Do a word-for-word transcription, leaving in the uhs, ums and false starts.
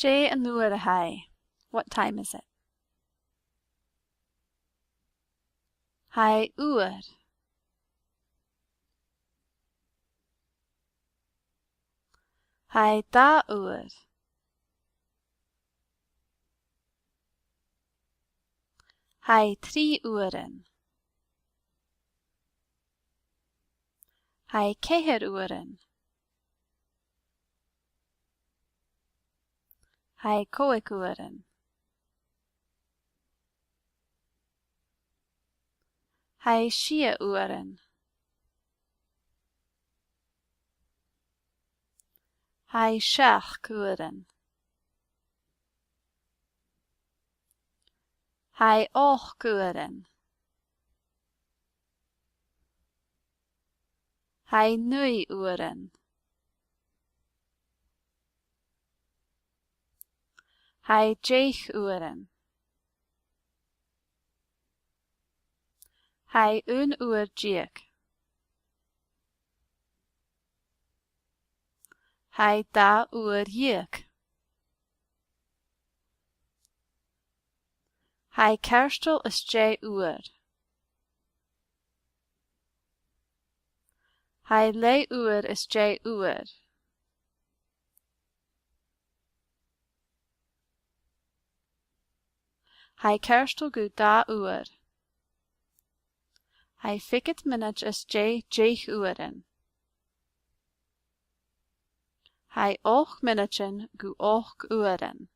Dè an uair a tha e? What time is it? Tha e uair. Tha e dà uair. Tha e trì uairean. Tha e ceithir uairean. Tha e còig uairean. Tha e sia uairean. Tha e seachd uairean. Tha e ochd uairean. Tha e naoi uairean. Tha e deich uairean. Tha e aon uair deug. Tha e dà uair dheug. Tha e ceartall às dèidh uair. Tha e leth-uair às dèidh uair. Tha e ceartall gu dà uair. Tha e fichead mionaid às dèidh deich uairean. Tha e ochd mionaidean gu ochd uairean.